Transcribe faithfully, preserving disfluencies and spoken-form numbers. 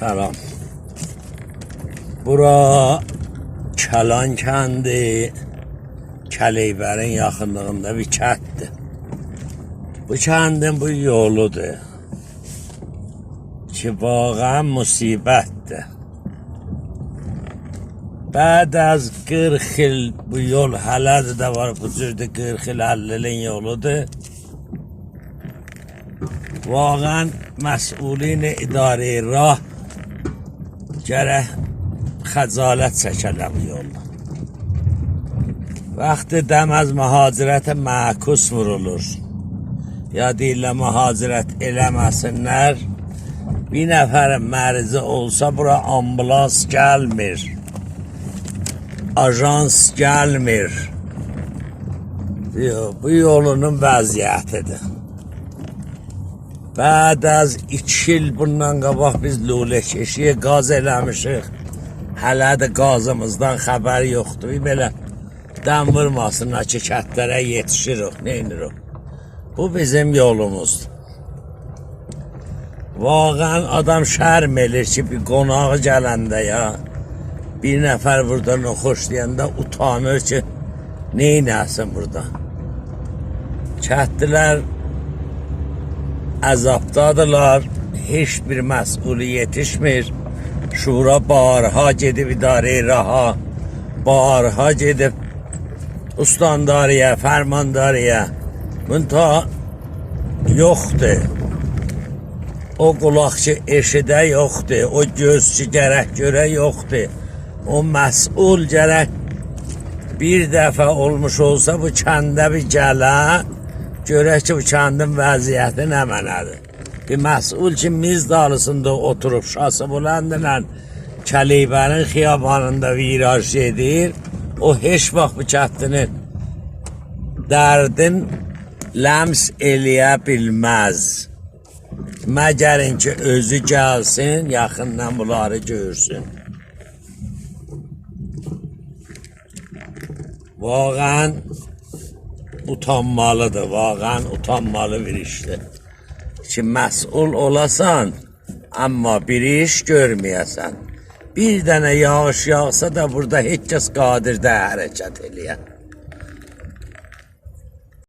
سلام. بورا کلان کندی، کلیبرین یاخینلیغیندا بیر کنددیر. بو کندین بو یولودور کی، واقعاً مصیبتدیر. بعد از قیرخ ایل بو یول هله‌دیر ده وار، بو جوردور، قیرخ ایل، اللی ایلین یولودور. واقعاً مسئولین ادارهٔ راه گرک خجالت چکه‌لر بو یولدان. وقتی دم از مهاجرت معکوس وورولور، یا دئییرلر مهاجرت ائله‌مه‌سینلر، بیر نفرین مریضی اولسا بورا آمبولانس گلمیر، آژانس گلمیر. بو، بو یولونون وضعیتیدیر. بعد از ایکی ایل بوندان قاباق بیز لوله‌کشی گاز ائله‌میشیک. هله‌دیر گازیمیزدان خبر یوخدور. بیر بئله دم وورماسینلار کی، کندلره یئتیشیریک، نئینیریک؟ بو بیزیم یولوموزدور. واقعاً آدام شرم ائله‌ییر کی، بیر قوناغی گلنده یا بیر نفر بورادا ناخوش دئینده اوتانیر کی، نئینه‌سین بورادا؟ کندلی‌لر عذابدادیرلار، هئچ بیر مسئول یئتیشمیر. شورا بارها گئدیب ادارهٔ راها، بارها گئدیب استانداری‌یه، فرمانداری‌یه. منتها یوخدور. او قولاق کی ائشیده یوخدور، او گؤز کی گرک گؤره یوخدور. او مسئول گرک بیر دفعه اولموش اولسا بو کنده بیر گله، گؤره کی بو کندین وضعیتی نمنه‌دیر. بیر مسئول کی میز دالیسیندا اوتوروب شاسی‌بلندله کلیبرین خیابانیندا ویراژ ائدیر، او هئچ واخت بو کندلینین دردین لمس ائله‌یه بیلمز. مگر اینکه اؤزو گلسین، یاخیندان بونلاری گؤرسون. واقعاً اوتانمالیدیر، واقعاً اوتانمالی بیر ایشدیر کی مسئول اولاسان، اما بیر ایش گؤرمه‌یه‌سن. بیر دنه یاغیش یاغسا دا بورادا هئچ کس قادر دئییل حرکت ائله‌یه.